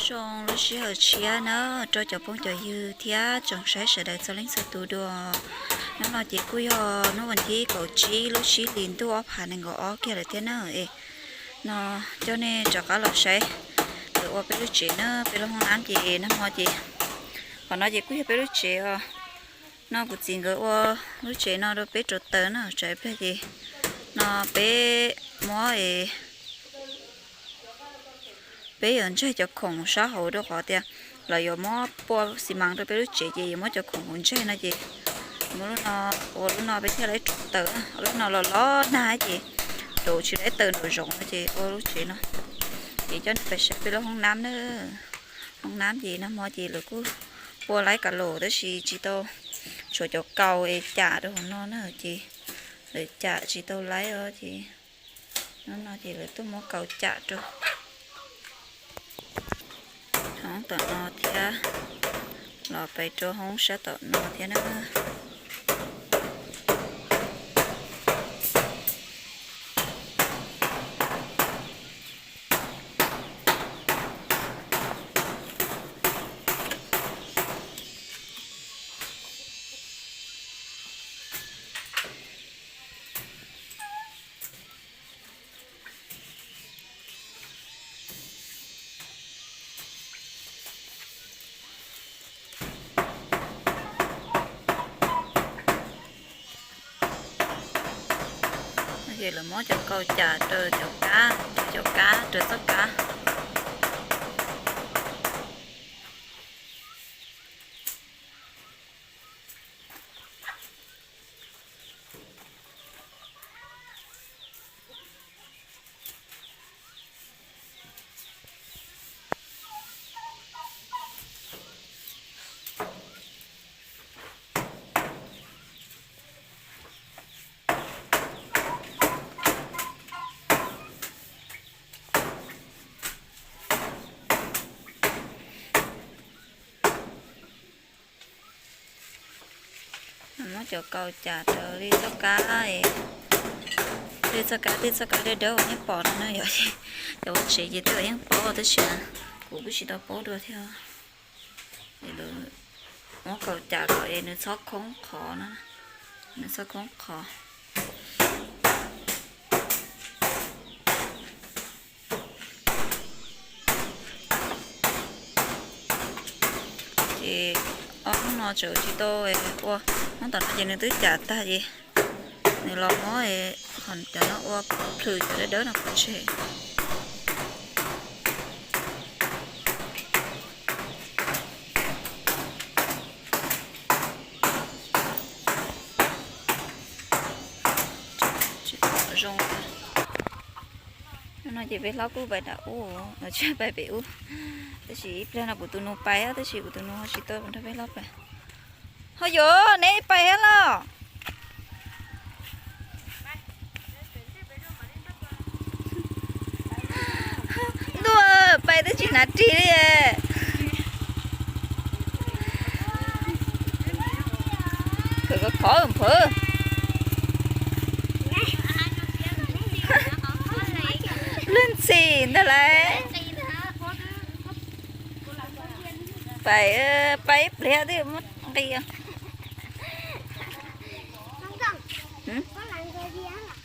Zoo lub sij hawm tshiab na rau cov phooj cov ywg thiab tsoom saib sawv daws txhua leej txhua tus dua. Hnub no ces kuj yog hnub vas thib kaum tsib lub tsib hlis ntuj ob phav nees nkaum ob kiag lawm thiab na. Es no coj nej rov qab los saib lawv ua peb lub tsev na, peb lub hoob nab ces nag hmo ces, qhov no ces kuj yog peb lub tsev os. No kuv txiv nkawd ua lub tsev no rau peb rauv taws na, tsam ib pliag ces no peb muab es peb yuav ntsaig cov khoom sab hauv rau qhov tias lawv yuav muab pua xi mas rau peb lub tsev ces yuav muab cov khoom hauv ntsaig no ces muab lub no, ua lub no peb thiaj li rauv taws, lub no los los nag ces rauv tsis tau taws nraum zoov no ces ua lub tsev no. Ces coj nej pais saib peb lub hoob nab na. Hoob nab ces nag hmo ces lawv kuj pua laib kav los tab sis tsis tau, tshuav cov kaus es cam rau hauv no na ces lawv cam tsis tau laib os ces hnub no ces lawv tuaj muab kaus cam rau hoob tom no thiab los pais rau hoob sab tom no thiab na. Ces lawv muab cov kaus cam raws cov kab, raws cov kab, raws txoj kab. Muab cov kaus cam raws li txoj kab, tej txoj kab, tej txoj kab dawb dawb uas nej pom no na yom. Cov ua tsev ces tej zaum yeej paub tab sis kuv kuj tsis tau paub dua thiab. Muab kaus cam los es nws txhob khoob qhov na, nws txhob khoob qhov. Ces ob hnub no tseem tsis tau ua, hnub tom no ces nws twb cam tag ces nws los muab qhov cov no ua plhws cov dawb dawb no pov tseg. Zoo. Hnub no ces peb hlob kuj pais nram ub, tsis pais pem ub, tab sis ib pliag no kuv tus nus pais tab sis kuv tus nus ho tsis tau nrog peb hlob pais. Ho yuav neb pais thiab los? Ntuj, pais twb tsis hnav ris li. Khov khov nphawv. Lub ntxhi ntag lauj. Pais, pais ib pliag twb muab nqi.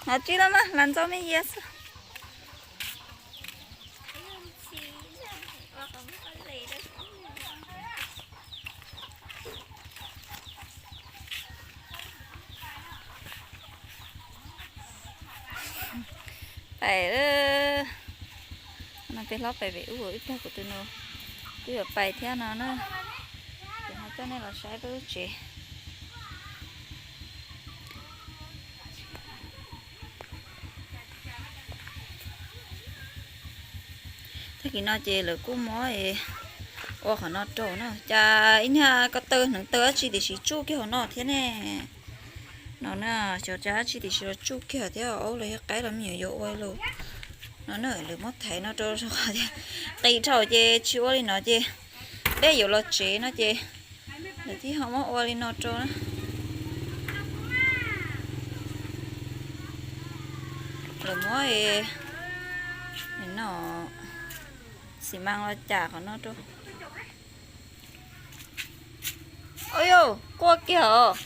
Hnav tsis los mas hnav ntxo me yias xwb. Pais, no peb hlob pais pem ub, ib pliag kuv tus nus kuj yuav pais thiab no na. Ces ho coj nej los saib peb lub tsev. Tag kis no ces lawv kuj muab ua qhov no rau na. Cas ib nyuag ko taw hneev taw dab tsi tiam sis tsuj kiag hauv no thiab ne. No na, xyov cas dab tsi tiam sis los tsuj kiag thiab, aub los yog qaib los me nyuam yuav ua los. No na, lawv muab thaiv no rau qhov tias qis dhau ces tsis ua li no ces dej yuav los tsev no ces lawv thiaj ho muab ua li no rau na. Lawv muab no Xi mas los cam qhov no rau. Ua yus quaj kiag os.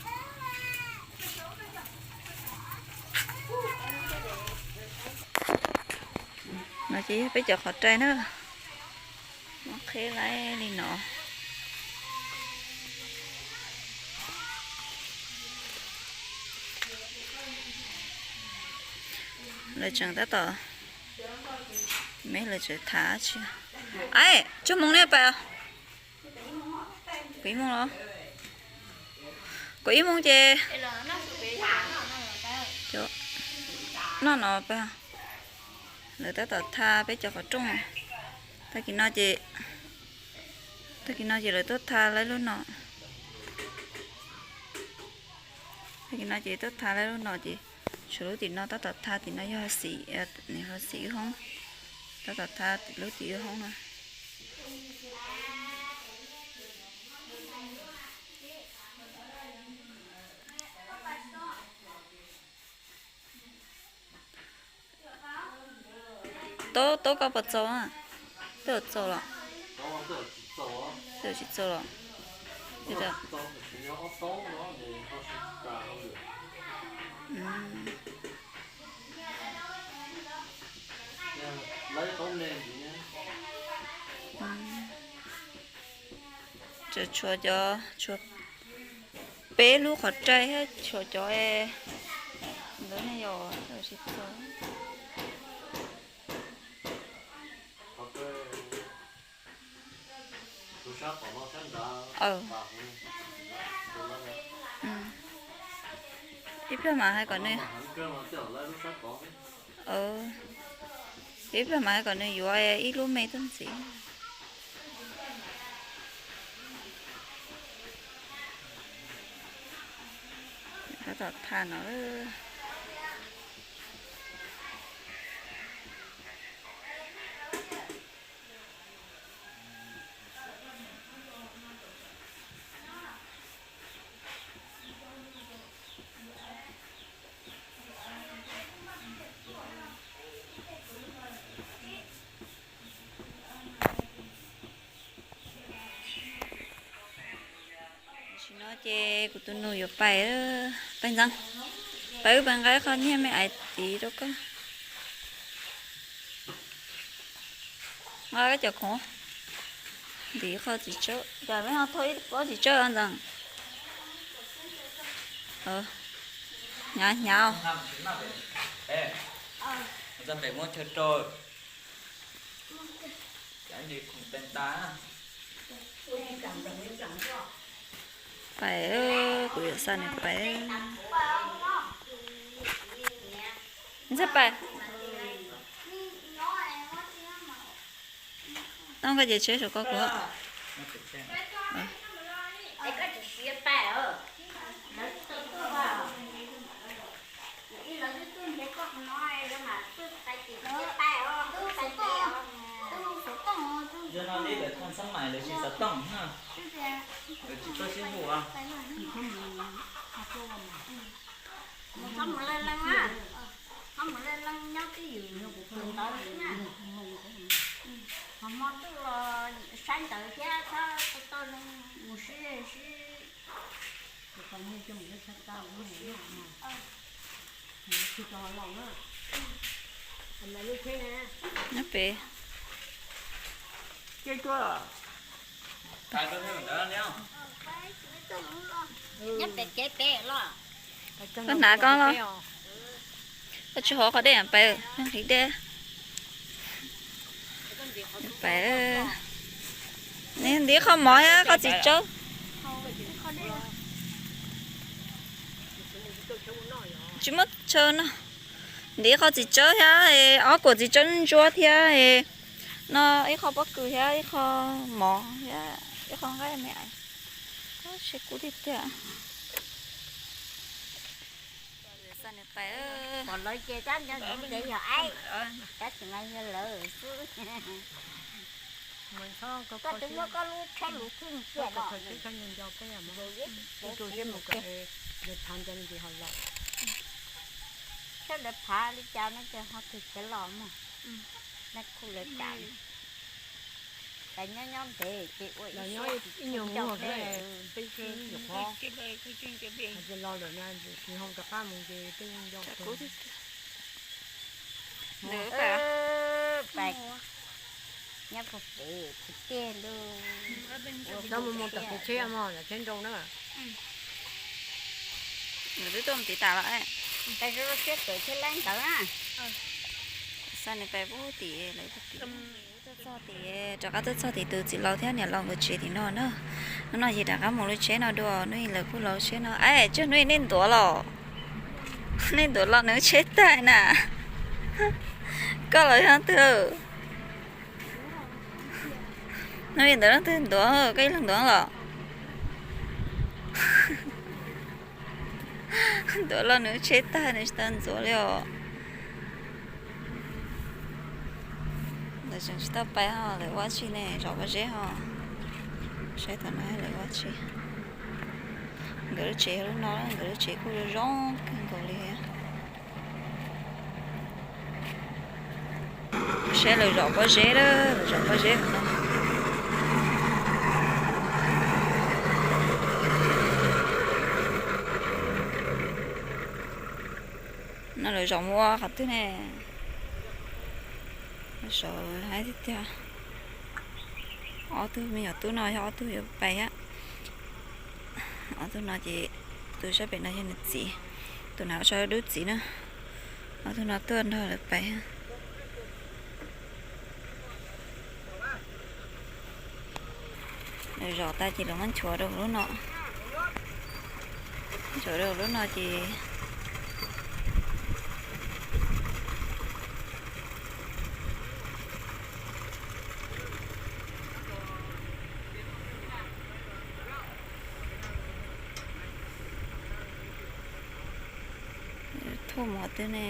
No ces yog peb cov qhov rai na. Muab qheb laib li no. Lawv tseem tab tom, me lawv tseem thav tsi. Aib, tsob moos nej pais. Kuv ib moos los? Kuv ib moos ces noj no pais. Lawv tab tom tha peb cov qhov rooj. Tag kis no ces, tag kis no ces lawv tuaj tha laib lub no. Tag kis no ces tuaj tha laib lub no ces tshuav lub tim no tab tom tha, tim no yog xim, xim wb hoob. Tab tom tha lub tim wb hoob no. Taub, taub koj puas txaus? Twb txaus los? Twb tsis txaus los? Tseem tshuav cov, tshuav peb lub qhov rai thiab tshuav cov ntawd ne yom, tsis txaus. Ib pliag mas hais kom nws, ib pliag mas hais kom nws yuav ib lub me tuaj ntxiv. Tab tom tha no. Tam sim no ces kuv tus nus yuav pais, pais ntxeev, pais wb pais nqa ib qho nyiaj me ais tiv rau koj. Nqa koj cov khoom, ntim qho txiv tsawb, cas peb ho thauj ib pob txiv tsawb ntxeev. Hnyav hnyav. Pais, kuv yuav xa nws pais. Ntxawg pais. Tau koj ces tsheb saum koj kuv. Yog no li lawv tha xab mais lawv tsis xov tooj na, lawv tsis tuaj sib hu. Mus txhob mus laj leej na, txhob mus laj leej nyob twj ywm ntawd xwb na. Ho hmo twg los saib ntawd thiab txhob tau mus sib sib. Nyob pem. Nyob pem kev pem los. Koj hnav koj los. Koj tsis hov qhov dej pais, nqhis dej. Pais, nws ntim qho mov thiab qho txiv tsawb. Tsis muaj chaw no. Ntim qho txiv tsawb thiab, ob kuam txiv tsawb ntsuab thiab, no ib qho pob kws thiab ib qho mov thiab ib qho nqaij me ais. Sib kub tiag tiag. Pom lawv ces tab nco ntsoov tias yog aib, tab sis mas yog lawv xwb. Koj twb muab koj lub tsheb luv thwj cia no, sawv daws phav li cas no ces ho tus khiav los mog, naj khu lawv tas. Nyob nyob ntev ces ua ib nyuag muag peb, peb sib nyuam qhuav. Los lawm no tsis ho rov qab mus ces peb nco. Nyob puag pem tsis tiag lauj. Cov mus mus tom kev tsheb mog, yog tsheb nrau na. Nws twb tuaj tiv tas los. Pais rau siab pem tsheb laib ntawd na. Xa nws pais pub tim lawv tim. Txog tim, rov qab tuaj txog tim tus txiv laus thiab niam laus nkawd tsev tim no na. Hnub no ces rov qab mus lub tsheb no dua, hnub ib lawv kuj los lub tsheb no. Ab, tsawg hnub ib nej ntuav los? Nej ntuav los nws tsheb tag na. Koj los yog twg? Hnub ib ntawd leej twg ntuav, koj ib leeg ntuav los? Ntuav los nws tsheb tag nws tsis tau ntxuav li os. Lawv tseem tsis tau pais ho lawv ua tsi ne, zos pob zeb ho. Saib tom no lawv ua tsi. Nkawd lub tsev yog lub no, nkawd lub tsev kuj zoo zoo kawg nkaus li. Saib lawv zos pob zeb, lawv zos pob zeb no. No lawv zos mus ua qhov twg ne? Saud haib tiag tiag. Ob tug me nyuam tub no yog ob tug yuav pais thiab. Ob tug no ces tus sab pem no yog nws txiv, tus na ua dub txiv na. Ob tug no tuaj nrog lawv pais. Lawv zos tas ces lawv muab nchuav rau lub no. Nchuav rau lub no ces thuaj mus qhov twg ne?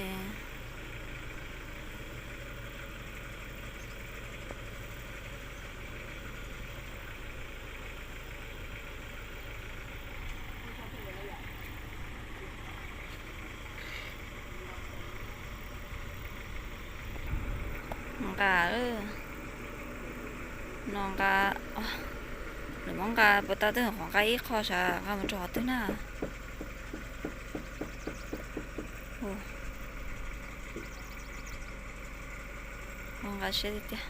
Nqa, no nqa, lawv muab nqa puas tau twb qhov nqa ib qho sav nqa mus rau qhov twg na. Nqa siab tiag tiag.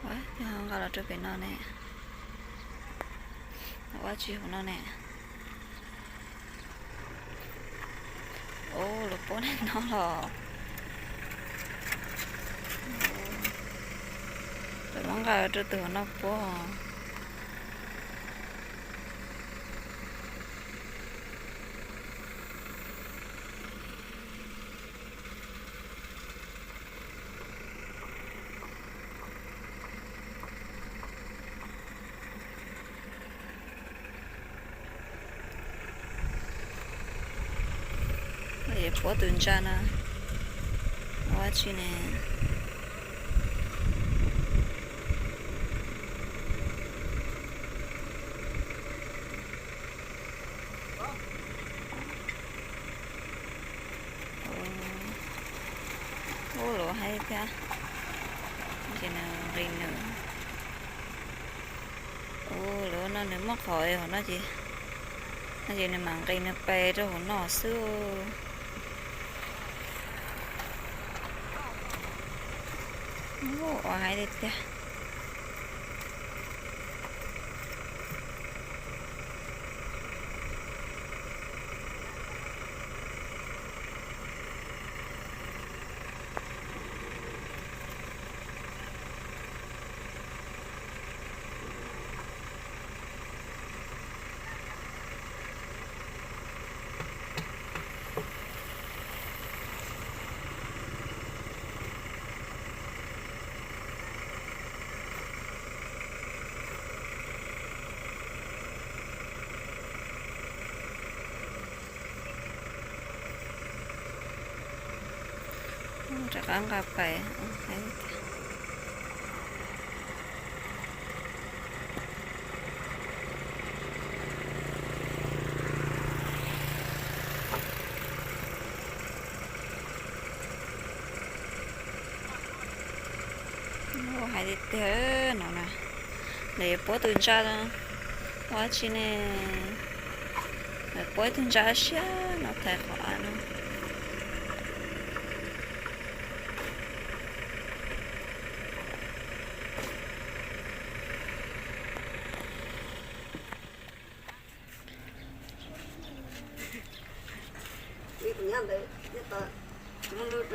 Ua lawv nqa los rau pem no ne. Ua tsi hauv no ne? Ua lawv puab neeg no los. Lawv muab nqa rau tus hauv no puab. Puab tus ntsa no ua tsi ne? Ua lawv haib thiab. Ces nws nqis nws. Ua lawv no nws muaj qhov hauv no ces, no ces nws mam nqis nws pes rau hauv no xwb. Ua haib tiag tiag. Rov qab nqa pais. Hais tiag tiag no na, lawv yuav puab tus ntsa ua tsi ne? Lawv puab ib tug ntsa siab no thaiv qhov av no.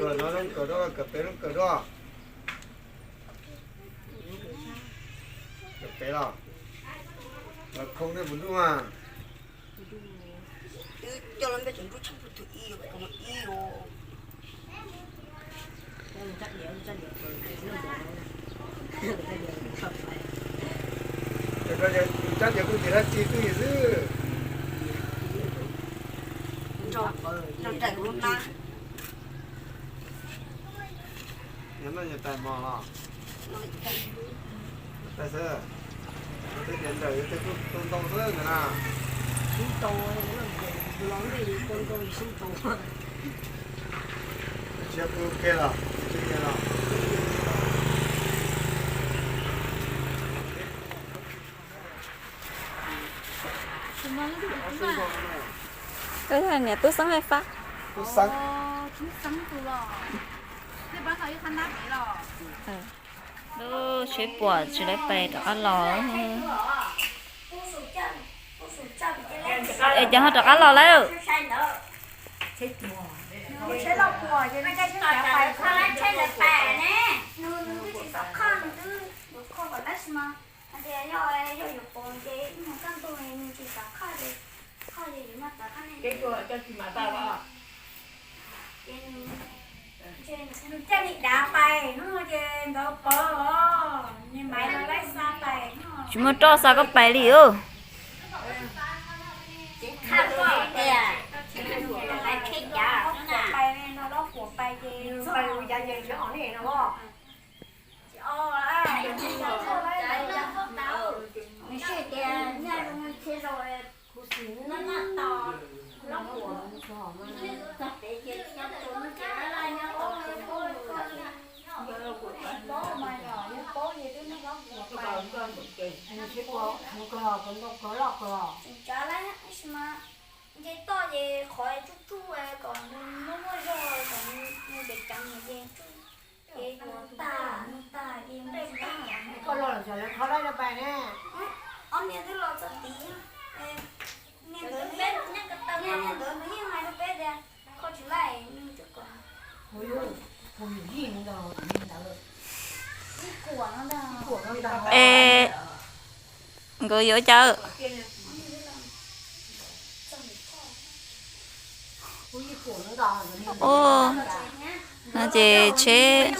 Kawm no, kawm dua, kawm pem no kawm dua. Kawm pem los, los khoo nej puas ntuj mas. Tus tsab diav kuj ces dab tsi twj ywm xwb. Yog no yog tais mos los? Tais xwb, tej diav ntawm yog tej tuaj ntau xwb ntawd na. Sib tau, los ntej tua ntau sib tau. Tsis pw ua ke los, tsis pw los. Niam tub xeeb hais fab. Tub xeeb. Lub tsheb puam tsis lawv pais rov qab los. Es cov ho rov qab los lawm. Nws coj niag dav pais no ces nkawd pov, niag Maiv lawv laib xa pais. Tsis muaj roj xa koj pais li os. Pais no, Lob Kuam pais ces tsis o, nws sib tias nyaj zoo txhia zaus Lob Kuam, txog pem ces tsis nyob tus no ces laj laj nyob tos tus poj niam. Tsis paub mas yog yog paub ces twb nug Lob Kuam pais. Tseem tsav lawm tab sis mas nce toj ces qhov tsuj tsuj kom nws muaj muaj zog kom nws mus pem ceev ces tsuj ces yuav tag nws tag ces mus tsis tau. Koj los lawm xyov lawv qhov lawv pais ne. Ob niag twb los txog tid, niag ntawd niag ntawd nws yeej hais rau peb tias koj tsis laij nws twb kom. Es nkawd yuav cas? Ua no ces tsheb,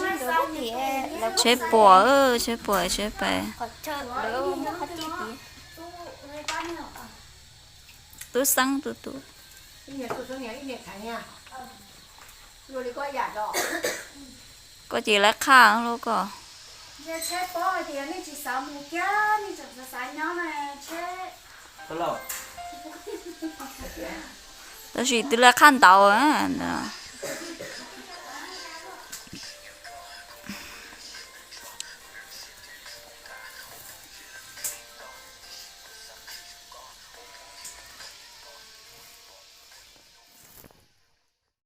tsheb puam, tsheb puam, tsheb pais. Tub xeeb tus tub. Koj ces lawv qhaj lub koj. Tab sis twb lawv qhaj ntau ntawd.